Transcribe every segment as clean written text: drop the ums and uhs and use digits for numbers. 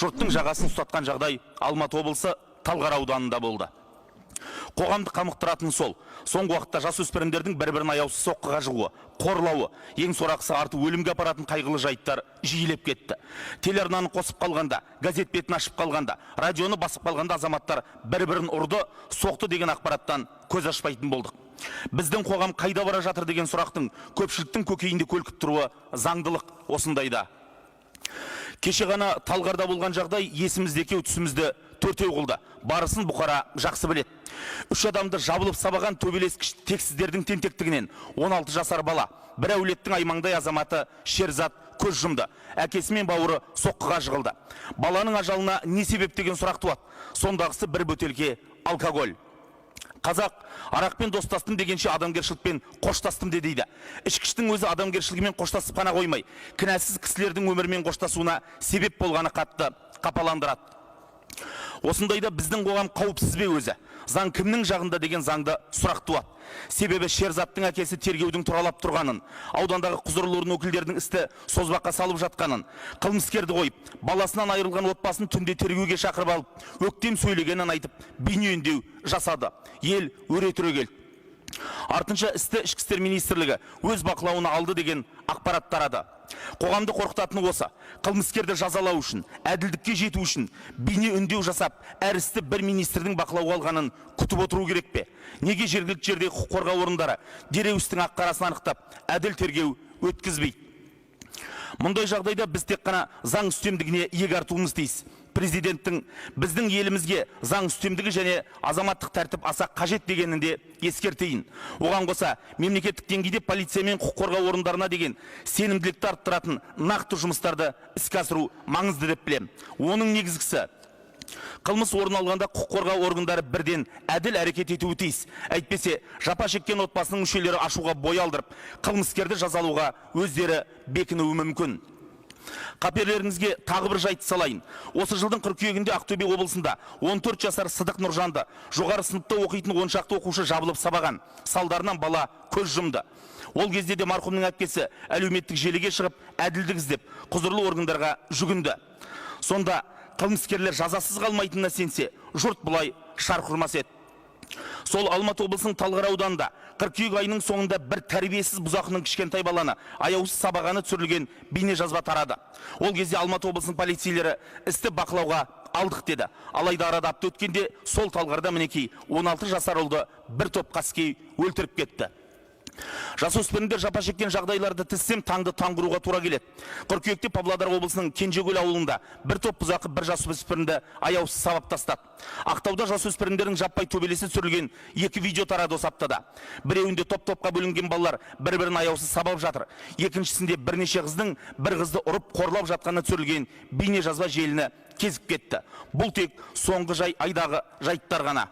Жұрттың жағасын ұстатқан жағдай Алматы облысы Талғар ауданында болды. Қоғамды қамықтыратын сол. Соңғы уақытта жасөспірімдердің бір-бірін аяусыз соққыға жығуы, қорлауы, ең сорақысы арты өлімге апаратын қайғылы жайттар жиілеп кетті. Телеарнаны қосып қалғанда, газет бетін ашып қалғанда, радионы басып қалғанда азаматтар бір-бірін ұрды, соқты деген ақпараттан көз ашпайтын болдық. Біздің қоғам қайда бара жатыр деген сұрақтың көпшіліктің көкейінде көлкіп тұруы заңдылық осындайда. Кеше ғана Талғарда болған жағдай есімізді екеу, түсімізді төртеу қылды. Барысын бұқара жақсы біледі. Үш адамды жабылып сабаған төбелес тексіздердің тентектігінен 16 жасар бала, бір әулеттің аймаңдай азаматы Шерзат көз жұмды. Әкесі мен бауыры соққыға жығылды. Баланың ажалына не себеп деген сұрақ туады. Сондағысы бір бөтелке алкоголь. Қазақ арақпен достастым дегенше, адамгершілікпен қоштастым де дейді. Ішкіштің өзі адамгершілігімен қоштасып қана қоймай, кінәсіз кісілердің өмірімен қоштасуына себеп болғаны қатты қапаландырады. Осындайда біздің қоғам қауіпсіз бе өзі? Заң кімнің жағында деген заңды сұрақ туады. Себебі Шерзаттың әкесі тергеудің тұралап тұрғанын, аудандағы құзырлы орын өкілдерінің істі созбаққа салып жатқанын, қылмыскерді қойып, баласынан айырылған отбасын түнде тергеуге шақырып алып, өктем сөйлегенін айтып, бейнеүндеу жасады. Ел өре түрегелді. Артынша істі Ішкі істер министрлігі өз бақылауына алды деген ақпарат тарады. Қоғамды қорқытатыны осы. Қылмыскерді жазалау үшін, әділдікке жету үшін бейне үндеу жасап, әр істі бір министрдің бақылауға алғанын күтіп отыру керек пе? Неге жергілікті жердегі құқық қорғау орындары дереу істің ақ қарасын анықтап, әділ тергеу өткізбейді? Мұндай жағдайда біз тек қана заң үстемдігіне иек артуымыз тиіс. Президенттің біздің елімізге заң үстемдігі және азаматтық тәртіп аса қажет дегенін де ескертейін. Оған қоса мемлекеттік деңгейде полиция мен құқық қорғау орындарына деген сенімділікті арттыратын нақты жұмыстарды іске асыру маңызды деп білемін. Оның негізгісі, қылмыс орын алғанда құқық қорғау органдары бірден әділ әрекет етуі тиіс. Әйтпесе жапа шеккен отбасының мүшелері ашуға бой алдырып, қылмыскерді жазалауға өздері бекінуі мүмкін. Қаперлеріңізге тағы бір жайтты салайын. Осы жылдың қыркүйегінде Ақтөбе облысында 14 жасар Сыдық Нұржанды жоғары сыныпта оқитын 10 шақты оқушы жабылып сабаған. Салдарынан бала көз жұмды. Ол кезде де марқұмның әпкесі әлеуметтік желіге шығып, әділдік іздеп, құзырлы органдарға жүгінді. Сонда қылмыскерлер жазасыз қалмайтынына сенсе, жұрт бұлай шарқ ұрмас еді. Сол Алматы облысының Талғар ауданында қыркүйек айының соңында бір тәрбиесіз бұзақының кішкентай баланы аяусыз сабағаны түсірілген бейнежазба тарады. Ол кезде Алматы облысының полицейлері істі бақылауға алдық деді. Алайда арада апта өткенде сол Талғарда, мінекей, 16 жасар ұлды бір топ қаскөй өлтіріп кетті. Жасөспірімдер жапа шеккен жағдайларды тізсем, таңды таң құруға тура келеді. Қыркүйекте Павлодар облысының Кенжекөл ауылында бір топ бұзақы бір жасөспірімді аяусыз сабап тастады. Ақтауда жасөспірімдердің жаппай төбелесі түсірілген екі видео тарады осы аптада. Біреуінде топ-топқа бөлінген балалар бір-бірін аяусыз сабап жатыр. Екіншісінде бірнеше қыздың бір қызды ұрып қорлап жатқаны түсірілген бейнежазба желіні кезіп кетті. Бұл тек соңғы жай айдағы жайттар ғана.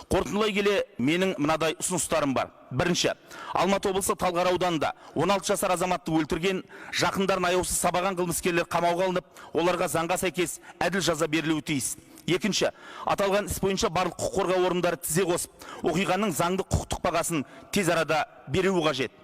Қорытындылай келе, менің мынадай ұсыныстарым бар. Бірінші, Алматы облысы Талғар ауданында 16 жасар азаматты өлтірген, жақындарын аяусыз сабаған қылмыскерлер қамауға алынып, оларға заңға сәйкес әділ жаза берілуі тиіс. Екінші, аталған іс бойынша барлық құқық қорғау орындары тізе қосып, оқиғаның заңды құқықтық бағасын тез арада беруі қажет.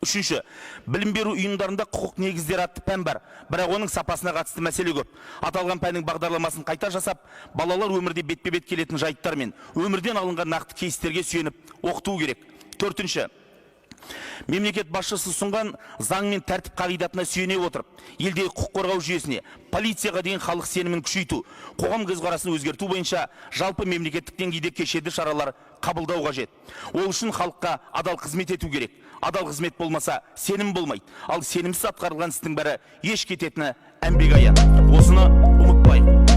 Үшінші, білім беру ұйымдарында құқық негіздері атты пән бар, бірақ оның сапасына қатысты мәселе көп. Аталған пәннің бағдарламасын қайта жасап, балалар өмірде бетпе-бет келетін жайттар мен өмірден алынған нақты кейстерге сүйеніп оқыту керек. Төртінші, мемлекет басшысы ұсынған заң мен тәртіп қағидатына сүйене отырып, елдегі құқық қорғау жүйесіне, полицияға деген халық сенімін күшейту, қоғам көзқарасын өзгерту бойынша жалпы мемлекеттік деңгейде кешенді шаралар қабылдау қажет. Ол үшін халыққа адал қызмет ету керек. Адал қызмет болмаса, сенім болмайды. Ал сенімсіз атқарылған істің бәрі еш кететіні әмбеге аян. Осыны ұмытпайық.